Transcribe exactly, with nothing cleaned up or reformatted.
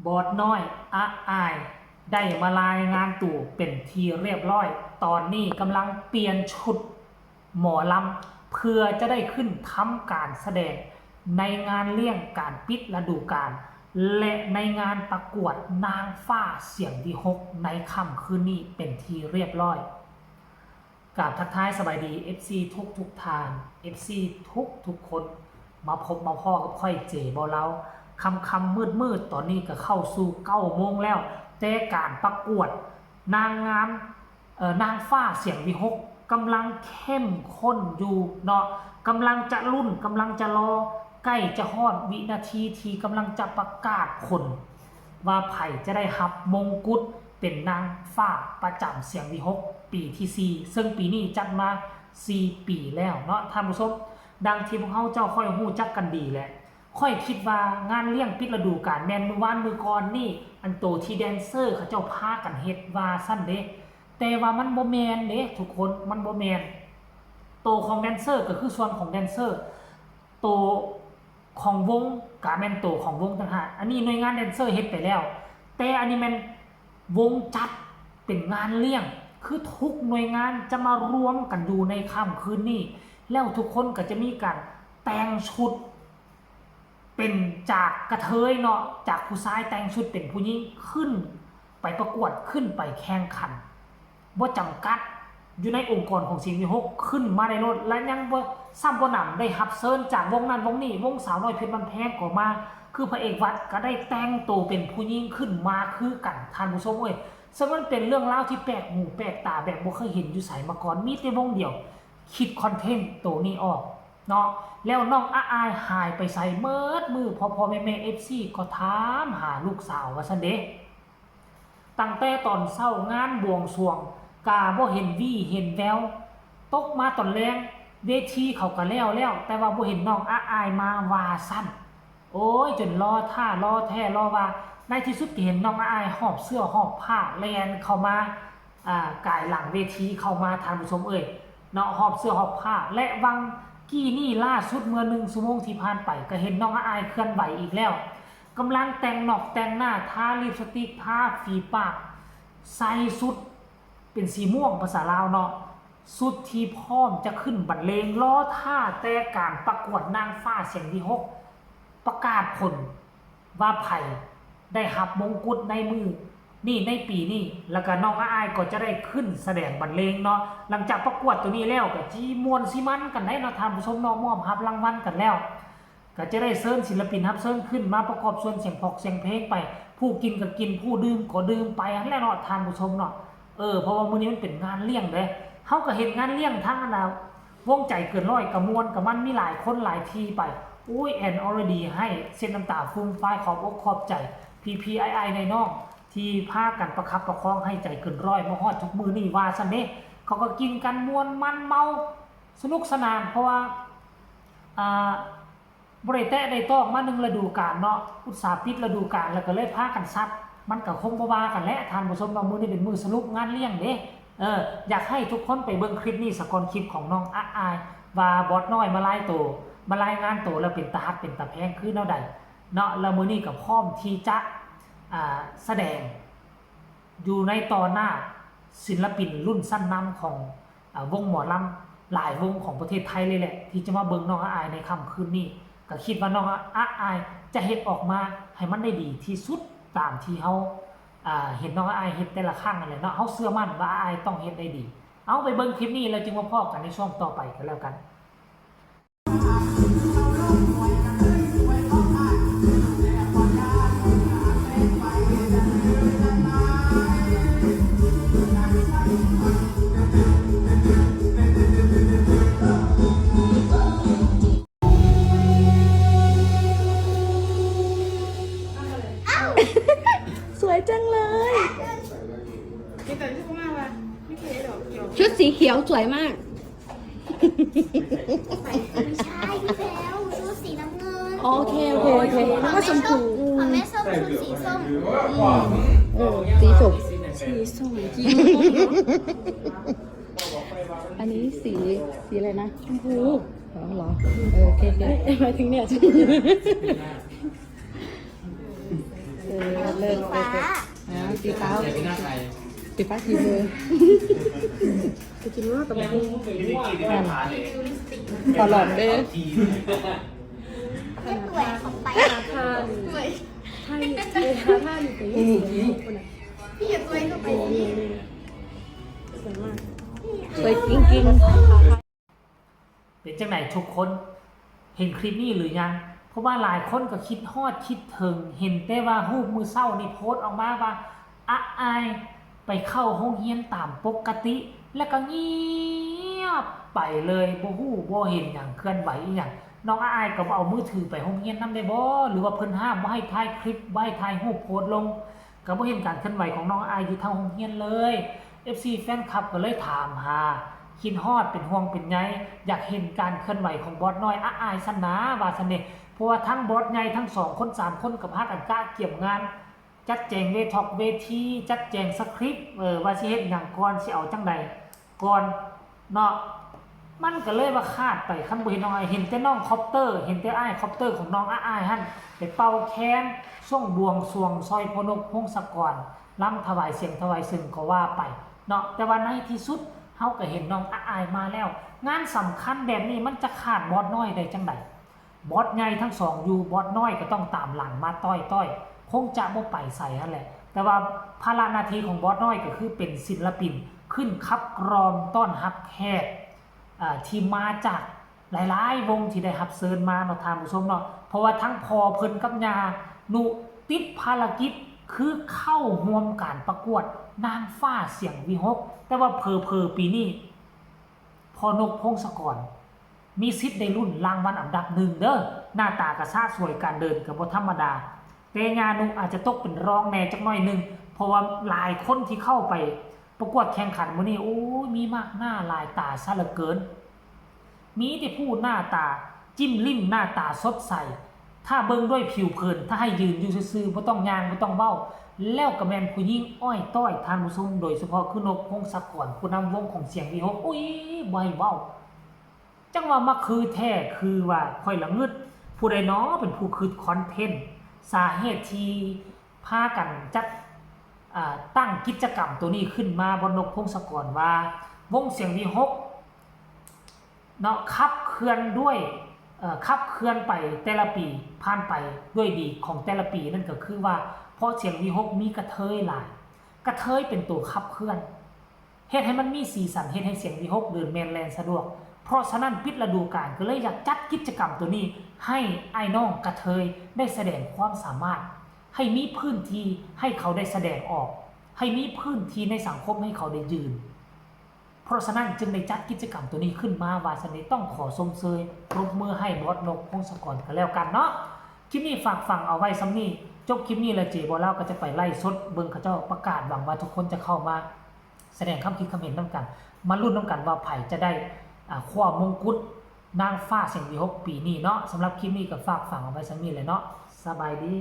บอสน้อยอะอายได้มารายงานตัวเป็นที่เรียบร้อย ตอนนี้กำลังเปลี่ยนชุดหมอลำ เพื่อจะได้ขึ้นทำการแสดงในงานเลี้ยงการปิดฤดูกาล และในงานประกวดนางฟ้าเสียงวิหคในค่ำคืนนี้เป็นที่เรียบร้อย กราบทักทายสบายดี เอฟซี ทุกทุกท่าน เอฟซี ทุกทุกคน มาพบมาพ้อกับข้อยเจบ่าวลาว ค่ำๆ มืดๆ ตอนนี้ก็เข้าสู่เก้าโมงแล้ว แต่การประกวดนางงาม เอ่อ นางฟ้าเสียงวิหคกำลังเข้มข้นอยู่เนาะ กำลังจะลุ้น กำลังจะรอ ใกล้จะฮอดวินาทีที่กำลังจะประกาศผล ว่าไผจะได้รับมงกุฎเป็นนางฟ้าประจำเสียงวิหคปีที่สี่ ซึ่งปีนี้จัดมาสี่ปีแล้วเนาะท่านผู้ชม ดังที่พวกเฮาเจ้าค่อยฮู้จักกันดีแหละ ข้อยคิดว่างานเลี้ยงปิดฤดูกาลแม่นมื้อวานมื้อก่อนนี่ อันโตที่แดนเซอร์เขาเจ้าพากันเฮ็ดว่าซั่นเด้ แต่ว่ามันบ่แม่นเด้ทุกคน มันบ่แม่น โตของแดนเซอร์ก็คือส่วนของแดนเซอร์ โตของวงก็แม่นโตของวงต่างหาก อันนี้หน่วยงานแดนเซอร์เฮ็ดไปแล้ว แต่อันนี้แม่นวงจัดเป็นงานเลี้ยง คือทุกหน่วยงานจะมารวมกันอยู่ในค่ำคืนนี้ แล้วทุกคนก็จะมีการแต่งชุด เป็นจากกระเทยเนาะ จากผู้ชายแต่งชุดเป็นผู้หญิงขึ้นไปประกวด ขึ้นไปแข่งขัน บ่จำกัด อยู่ในองค์กรของเสียงวิหคขึ้นมาได้โลด และยังบ่ ซ้ำบ่หนำได้รับเชิญจากวงนั้นวงนี้ วงสาวน้อยเพชรบ้านแพงก็มา คือพระเอกวัดก็ได้แต่งโตเป็นผู้หญิงขึ้นมาคือกัน ท่านผู้ชมเอ้ย ซึ่งมันเป็นเรื่องราวที่แปลกหูแปลกตาแบบบ่เคยเห็นอยู่ไสมาก่อน มีแต่วงเดียว คิดคอนเทนต์โตนี้ออกเนาะ แล้วน้องอะอายหายไปไสเมิดมื้อ พ่อๆ แม่ๆ เอฟซี ก็ถามหาลูกสาวว่าซั่นเด้ ตั้งแต่ตอนเช้างานบวงสรวงกะบ่เห็นวี่เห็นแวว ตกมาตอนแลงเวทีเขาก็แล้วแล้ว แต่ว่าบ่เห็นน้องอะอายมาว่าซั่น โอ้ย จนรอท่ารอแท้รอว่า ในที่สุดก็เห็นน้องอะอายหอบเสื้อหอบผ้าแล่นเข้ามา อ่า กายหลังเวทีเข้ามา ท่านผู้ชมเอ้ย เนาะ หอบเสื้อหอบผ้า และวังกี้นี่ล่าสุดเมื่อหนึ่งชั่วโมงที่ผ่านไป ก็เห็นน้องอะอายเคลื่อนไหวอีกแล้ว กำลังแต่งนอกแต่งหน้า ทาลิปสติก ทาฝีปาก ใส่ชุดเป็นสีม่วงภาษาลาวเนาะ ชุดที่พร้อมจะขึ้นบรรเลง รอท่าแต่การประกวดนางฟ้าเสียงวิหค ประกาศผลว่าไผได้รับมงกุฎในมื้อนี้ในปีนี้ แล้วก็น้องอะอายก็จะได้ขึ้นแสดงบรรเลงเนาะ หลังจากประกวดตัวนี้แล้วก็สิม่วนสิมันกันได้เนาะท่านผู้ชมเนาะ มอบรับรางวัลกันแล้ว ก็จะได้เชิญศิลปินรับเชิญขึ้นมาประกอบส่วนเสียงพอกเสียงเพลงไป ผู้กินก็กิน ผู้ดื่มก็ดื่มไปหั้นแหละเนาะท่านผู้ชมเนาะ เออ เพราะว่ามื้อนี้มันเป็นงานเลี้ยงเด้ เฮาก็เห็นงานเลี้ยงทั้งอันน่ะ วงใจเกินร้อยก็ม่วนกับมัน มีหลายคนหลายทีไป อุ้ย แอนอรดีให้เช็ดน้ำตาฟูมฟาย ขอบอกขอบใจพี่ๆ อ้ายๆ น้องๆ ที่พากันประคับประคองให้ใจเกินร้อยมาฮอดทุกมื้อนี้ว่าซั่นเด้ เขาก็กินกันม่วนมันเมาสนุกสนาน เพราะว่า อ่า บ่ได้แตะได้ต้องมาหนึ่งฤดูกาลเนาะ อุตส่าห์ปิดฤดูกาลแล้วก็เลยพากันซัด มันก็คงบ่ว่ากันแหละท่านผู้ชมเนาะ มื้อนี้เป็นมื้อสรุปงานเลี้ยงเด้ เออ อยากให้ทุกคนไปเบิ่งคลิปนี้ซะก่อน คลิปของน้องอะอาย ว่าบอสน้อยมารายโต มารายงานโตแล้วเป็นตาฮักเป็นตาแพงคือแนวใดเนาะ แล้วมื้อนี้ก็พร้อมที่จะ อ่า แสดง อยู่ในต่อหน้าศิลปินรุ่นชั้นนำของ อ่า วงหมอลำหลายวงของประเทศไทยเลยแหละ ที่จะมาเบิ่งน้องอะอายในค่ำคืนนี้ ก็คิดว่าน้องอะอายจะเฮ็ดออกมาให้มันได้ดีที่สุดตามที่เฮา อ่า เห็นน้องอะอายเฮ็ดแต่ละครั้งนั่นแหละเนาะ เฮาเชื่อมั่นว่าอะอายต้องเฮ็ดได้ดี เอาไปเบิ่งคลิปนี้แล้วจึงมาพ้อกันในช่วงต่อไปกันแล้วกัน สวยจังเลย ชุดสีเขียวสวยมาก ไม่ใช่พี่แพรว ชุดสีน้ำเงิน โอเค โอเค โอเค นึกว่าชมพู ของแม่ส้ม ชุดสีส้ม อืม เออ สีส้ม สีส้ม อันนี้สี สีอะไรนะ ชมพู อ๋อเหรอ เออ โอเค โอเค เอ๊ะ หมายถึงเนี่ย ชมพู เออ เลิก สีฟ้า อ่าสีฟ้า แต่เป็นหน้าไทย สีฟ้าสีเบอร์ ไปกินว่าแต่บอก ตลอดเลย เรียกตัวเขาไป ท่าท่านี่ท่านี่ไปยี่สิบคนอ่ะ พี่อย่าตัวก็ไป นี่นี่สวยมาก สวยจริง เป็นจังไดทุกคน เห็นคลิปนี้หรือยัง เพราะว่าหลายคนก็คิดฮอดคิดถึง เห็นแต่ว่ารูปมื้อเช้านี่โพสต์ออกมาว่า อะอายไปเข้าโรงเรียนตามปกติ แล้วก็เงียบไปเลย บ่ฮู้บ่เห็นหยังเคลื่อนไหวอีหยังน้องอะอายก็บ่เอามือถือไปโรงเรียนนำได้บ่ หรือว่าเพิ่นห้ามบ่ให้ถ่ายคลิป บ่ให้ถ่ายรูปโพสต์ลง ก็บ่เห็นการเคลื่อนไหวของน้องอะอายอยู่ทางโรงเรียนเลย เอฟซี แฟนคลับก็เลยถามหา คิดฮอดเป็นห่วงเป็นใย อยากเห็นการเคลื่อนไหวของบอสน้อยอะอายซั่นนาว่าซั่นเด้ เพราะว่าทั้งบอสใหญ่ทั้งสองคนสามคนก็พากันกะเกียมงาน จัดแจงเวทอกเวที จัดแจงสคริปต์ เออ ว่าสิเฮ็ดหยังก่อน สิเอาจังใดก่อนเนาะ มันก็เลยว่าขาดไป คันบ่เห็นน้องอะอาย เห็นแต่น้องคอปเตอร์ เห็นแต่อ้ายคอปเตอร์ของน้องอะอายหั่น ไปเป่าแคน ส่งบวงสรวงซอยพ่อนก พงศกร ลำถวายเสียงถวายเซิงก็ว่าไปเนาะ แต่ว่าในที่สุดเฮาก็เห็นน้องอะอายมาแล้ว งานสำคัญแบบนี้มันจะขาดบอสน้อยได้จังใด บอสใหญ่ทั้งสองอยู่ บอสน้อยก็ต้องตามหลังมาต้อยๆ คงจะบ่ไปไสหั่นแหละ แต่ว่าภาระหน้าที่ของบอสน้อยก็คือเป็นศิลปิน ขึ้นขับกลองต้อนรับแขก อ่า ที่มาจากหลายๆ วงที่ได้รับเชิญมาเนาะท่านผู้ชมเนาะ เพราะว่าทั้งพ่อเพิ่นกับย่านุติดภารกิจคือเข้าร่วมการประกวดนางฟ้าเสียงวิหก แต่ว่าเผลอๆ ปีนี้ พ่อนก พงศกร มีสิทธิ์ได้ลุ้นรางวัลอันดับหนึ่งเด้อ หน้าตาก็สะสวย การเดินก็บ่ธรรมดา แต่ย่านุอาจจะตกเป็นรองแหน่จักหน่อยหนึ่ง เพราะว่าหลายคนที่เข้าไปประกวดแข่งขันมื้อนี้ โอ้ย มีมากหน้าหลายตาซะเหลือเกิน มีแต่ผู้หน้าตาจิ้มลิ้ม หน้าตาสดใส ถ้าเบิ่งด้วยผิวเผิน ถ้าให้ยืนอยู่ซื่อๆ บ่ต้องย่าง บ่ต้องเว้า แล้วก็แม่นผู้หญิงอ้อยต้อย ท่านผู้ชม โดยเฉพาะคือนก พงศกร ผู้นำวงของเสียงวิหก โอ้ย บ่ให้เว้า จังว่ามาคือแท้คือว่า ข้อยละงึด ผู้ใดน้อเป็นผู้คิดคอนเทนต์ สาเหตุที่พากันจัด อ่า ตั้งกิจกรรมตัวนี้ขึ้นมา บอสนก พงศกร ว่า วงเสียงวิหก เนาะ ขับเคลื่อนด้วย เอ่อ ขับเคลื่อนไปแต่ละปี ผ่านไปด้วยดีของแต่ละปี นั่นก็คือว่า เพราะเสียงวิหกมีกระเทยหลาย กระเทยเป็นตัวขับเคลื่อน เฮ็ดให้มันมีสีสัน เฮ็ดให้เสียงวิหกเดินแม่นแล่นสะดวก เพราะฉะนั้นปิดฤดูกาลก็เลยอยากจัดกิจกรรมตัวนี้ ให้อ้ายน้องกระเทยได้แสดงความสามารถ ให้มีพื้นที่ให้เขาได้แสดงออก ให้มีพื้นที่ในสังคมให้เขาได้ยืน เพราะฉะนั้นจึงได้จัดกิจกรรมตัวนี้ขึ้นมา ว่าซั่นเด้ ต้องขอชมเชยปรบมือให้บอสนก พงศกร กันแล้วกันเนาะ คลิปนี้ฝากฝังเอาไว้ส่ำนี้ จบคลิปนี้แล้วเจบ่าวลาวก็จะไปไลฟ์สดเบิ่งเขาเจ้าประกาศ หวังว่าทุกคนจะเข้ามาแสดงความคิดความเห็นนำกัน มาลุ้นนำกันว่าไผจะได้ อ่า คว้ามงกุฎนางฟ้าเสียงวิหกปีนี้เนาะ สำหรับคลิปนี้ก็ฝากฝังเอาไว้ส่ำนี้แหละเนาะ สบายดี